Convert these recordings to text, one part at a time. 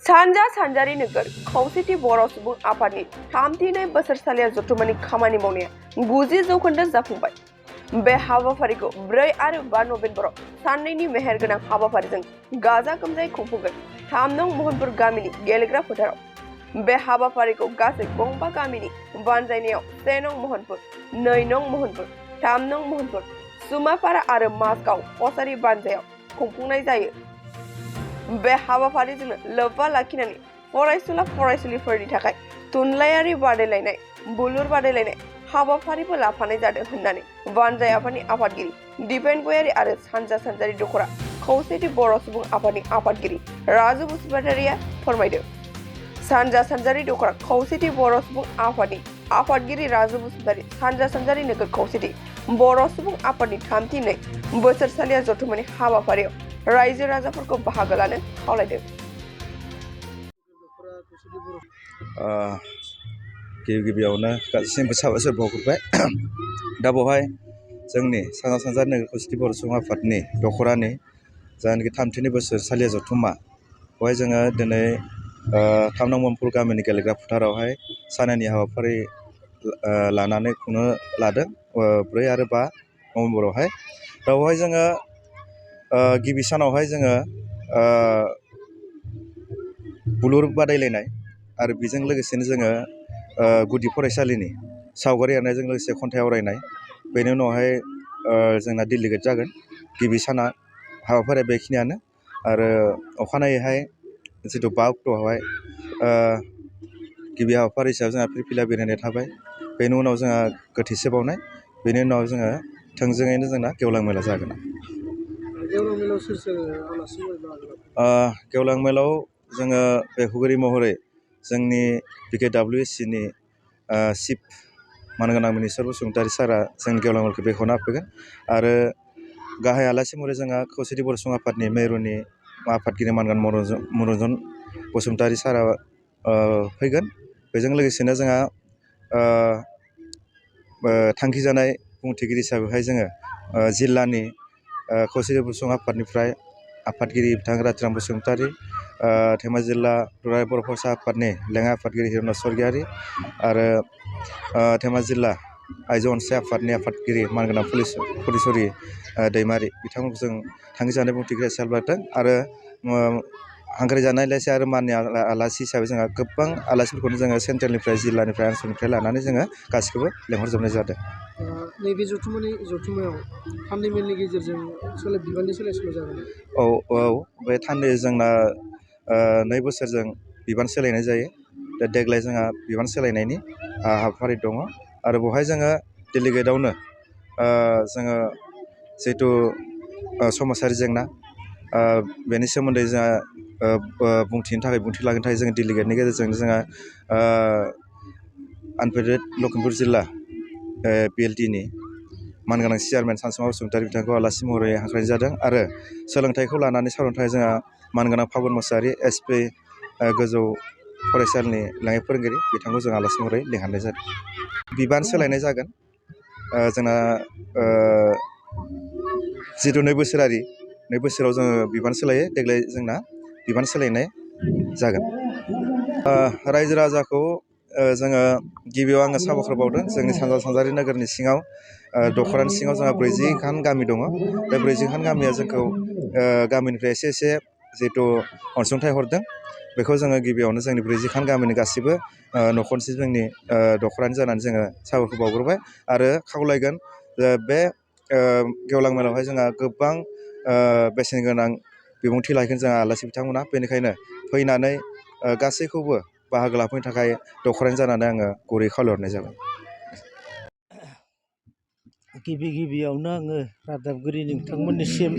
सानजा सानजारि नोगोर खौसेथि बर' सुबुं आफादनि 32 बोसोरसालिया जथुम्मानि खामानि मावनाया 90% जाफुंबाय। बे हाबाफारिखौ 4 आरो 5 नभेम्बराव साननैनि मेहेरगोनां हाबाफारिजों गाजा गोमजायै खुंफुंगोन 3 नं महनपुर गामिनि गेलेग्रा फोथाराव। बे हाबाफारिखौ गासै गंबा गामिनि बानजायनायाव 1 नं महनपुर, 2 नं महनपुर, 3 नं महनपुर, सुमापारा आरो माजगाव कसारि बानजायाव खुंफुंनाय जायो। बे हाबाफारिजों लोब्बा लाखिनानै फरायसुला फरायसुलिफोरनि थाखाय थुनलाइयारि बादायलायनाय, बुलुर बादायलायनाय हाबाफारिबो लाफानाय जादों होननानै बानजाय आफादनि आफादगिरि दिपेन गयारी आरो सानजा सानजारि दखरा खौसेथि बर' सुबुं आफादनि आफादगिरि राजु बसुमतारिया फोरमायदों। सानजा सानजारि दखरा खौसेथि बर' सुबुं आफादनि आफादगिरि राजु बसुमतारी सानजा सानजारि नोगोर खौसेथि बर' सुबुं आफादनि 32 बोसोरसालिया जथुम्मानि हाबाफारियाव रायजो राजाफोरखौ बाहागो लानो खावलायदों। गिबियावनो गासैबो साबायखर बावहरबाय। दा बेवहाय जोंनि सानजा सानजारि नोगोर खौसेथि बर' सुबुं आफादनि दखरानि जायनाखि 32 बोसोरसालिया जथुम्मा, बेवहाय जोङो दिनै 3 नं महनपुर गामिनि गेलेग्रा फोथारावहाय सानैनि हाबाफारि लानानै खुंनो लादों 4 आरो 5 नभेम्बरावहाय। दा बेवहाय जोङो गिबि सानावहाय जोङो बुलुर बादायलायनाय आरो बेजों लोगोसेनो जोङो गुदि फरायसालिनि सावगारि एरनायजों लोगोसे खन्थाइ आवरायनाय, बेनि उनावहाय जोंना डेलिगेट जागोन। गिबि साना हाबाफारिया बेखिनियानो आरो अखानायैहाय जिथु 5 अक्ट'आवहाय गिबि हाबाफारि हिसाबै जोंहा फिरफिला बेरायनाय थाबाय, बेनि उनाव जोंहा गोथैसो बावनाय, बेनि उनाव जोङो थोंजोङैनो जोंना गेवलां मेला जागोन। गेवलां मेलाव सोर सोर आलासि गेवलां मेलाव जोङो बेखुगिरि महरै जोंनि BKWSCनि चिफ मानगोनां मिनिस्टार बसुमतारी सारआ जोंनि गेवलां मेलखौ बेखेवना होफैगोन आरो गाहाय आलासि महरै जोंहा खौसेथि बर' सुबुं आफादनि मेरुनि आफादगिरि मानगोनां मनरन्जन बसुमतारी सारआ फैगोन। बेजों लोगोसेनो जोंहा थांखिजानाय बुंथिगिरि हिसाबैहाय जोङो जिल्लानि खौसेथि बर' सुबुं आफादनिफ्राय आफादगिरि बिथां रातिराम बसुमतारी, धेमाजि जिल्ला दुलाराय बर' फरायसा आफादनि लेङाइ आफादगिरि हिरन स्वरगियारि आरो धेमाजि जिल्ला आइजो अनसाय आफादनि आफादगिरि मानगोनां फुलेस्वरि दैमारि बिथांमोनखौ जों थांखिजानाय बुंथिगिरि हिसाबै लादों आरो हांख्रायजानाय आलासि आरो माननि आलासि हिसाबै जोंहा गोबां आलासिफोरखौनो जोङो सेन्ट्रेलनिफ्राय, जिल्लानिफ्राय, ओनसोलनिफ्राय लानानै जोङो गासिखौबो लेंहरजोबनाय जादों। नैबे जथुम्मायाव 3 मेलनि गेजेरजों बिबाननि सोलाय सोल' जागोन। औ बे थान्दै जोंना 2 बोसोरजों बिबान सोलायनाय जायो। दा देग्लाय जोंहा बिबान सोलायनायनि हाबाफारि दङ आरो बेवहाय जोङो डेलिगेटआवनो जोङो जिहेथु समाजारि जेंना बेनि सोमोन्दै जोंहा बुंथिनो थाखाय बुंथि लागोनो थाखाय जोङो डेलिगेटनि गेजेरजों जोंहा आनफेडेरेड लखिमपुर जिल्ला BLTनि मानगोनां चेयारमेन सानसुमा बसुमतारी बिथांखौ आलासि महरै हांख्रायनाय जादों आरो सोलोंथाइखौ लानानै सावरायनो थाखाय जोंहा मानगोनां फागुन मोसाहारि SP गोजौ फरायसालिनि लेङाइ फोरोंगिरि बिथांखौ जों आलासि महरै लिंहरनाय जादों। बिबान सोलायनाय जागोन जोंना जिथु 2 बोसोरारि 2 बोसोराव जोङो बिबान सोलायो, देग्लाय जोंना बिबान सोलायनाय जागोन। रायजो राजाखौ जोङो गिबियाव आङो साबायखर बावदों। जोंनि सानजा सानजारि नोगोरनि सिङाव दखरानि सिङाव जोंहा 40 खान गामि दङ। बे 40 खान गामिया जोंखौ गामिनिफ्राय एसे जिहेथु अनसुंथाइ हरदों, बेखौ जोङो गिबियावनो जोंनि 40 खान गामिनि गासैबो न'खरनिसो जोंनि दखरानि जानानै जोङो साबायखर बावग्रोबाय आरो खावलायगोन बे गेवलां मेलावहाय जोंहा गोबां बेसेन गोनां बिबुंथि लाखिगोन जोंहा आलासि बिथांमोना, बेनिखायनो फैनानै गासैखौबो बाहागो लाफैनो थाखाय दखरानि जानानै आङो गुरै खावलायहरनाय जाबाय। गिबियावनो आङो रादाबगिरि नोंथांमोननिसिम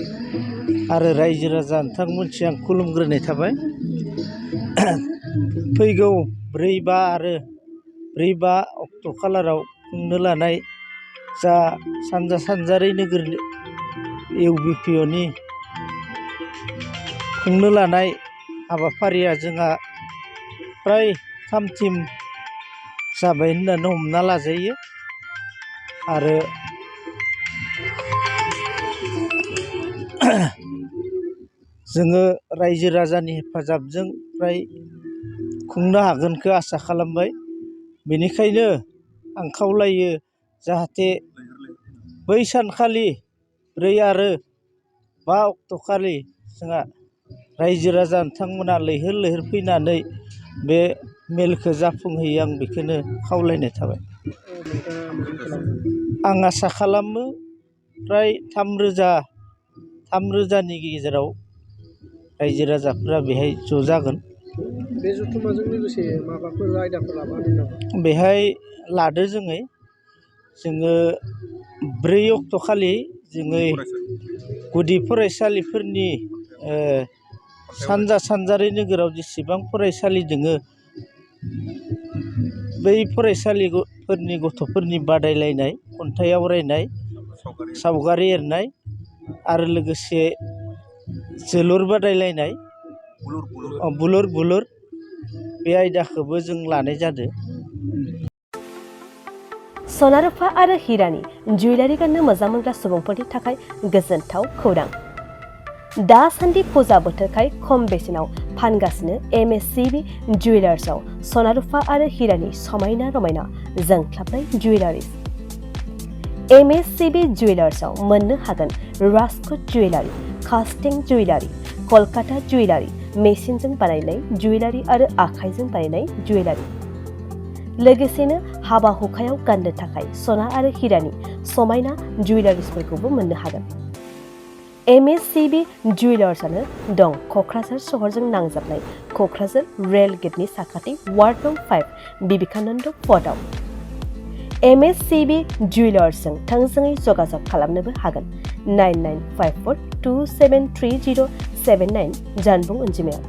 आरो रायजो राजा नोंथांमोनसिम आं खुलुमग्रोनाय थाबाय। फैगौ 4-5 आरो 4-5 अक्ट' खालाराव खुंनो लानाय जा सानजा सानजारि नोगोर EUBPOनि खुंनो लानाय हाबाफारिया जोंहा फ्राय थाम-थिम जाबाय होननानै हमना लाजायो आरो जोङो रायजो राजानि हेफाजाबजों फ्राय खुंनो हागोनखौ आसा खालामबाय। बेनिखायनो आं खावलायो जाहाथे बै सानखालि 4 आरो 5 अक्ट'खालि जोंहा रायजो राजा नोंथांमोना लैहोर लैहोर फैनानै बे मेलखौ जाफुंहोयो आं बेखौनो खावलायनाय थाबाय। आं आसा खालामो फ्राय 3,000नि गेजेराव रायजो राजाफोरा बेहाय ज' जागोन। बे जथुम्माजों लोगोसे माबाफोर आयदाफोर लाफादों नामा? बेहाय लादो जोङो 4 अक्ट'खालि जोङो गुदि फरायसालिफोरनि सानजारै नोगोराव जेसेबां फरायसालि दोङो बै फरायसालिफोरनि गथ'फोरनि बादायलायनाय, खन्थाइ आवरायनाय, सावगारि एरनाय आरो लोगोसे जोलुर बादायलायनाय, बुलुर बे आयदाखौबो जों लानाय जादों। सना रुफा आरो हिरानि जुवेलारि गाननो मोजां मोनग्रा सुबुंफोरनि थाखाय गोजोनथाव खौरां। दासान्दि फुजा बोथोरखाय खम बेसेनाव फानगासिनो MSCB जुवेलार्सआव सना रुफा आरो हिरानि समायना रमायना जोंख्लाबनाय जुवेलारिस। MSCB जुवेलार्सआव मोननो हागोन राजकोट जुवेलारि, कास्टिं जुवेलारि, कलकाता जुवेलारि, मेसिनजों बानायनाय जुवेलारि आरो आखाइजों बानायनाय जुवेलारि। लोगोसेनो हाबा हुखायाव गाननो थाखाय सना आरो हिरानि समायना जुवेलारिसफोरखौबो मोननो हागोन। MSCB जुवेलार्सआनो दं क'क्राझार सहरजों नांजाबनाय क'क्राझार रेल गेटनि साखाथि वार्ड नं 5 बिबेकानन्द पथआव। MSCB जुवेलार्सजों थोंजोङै जगाजग खालामनोबो हागोन 9954273079 जानबुं अनजिमायाव।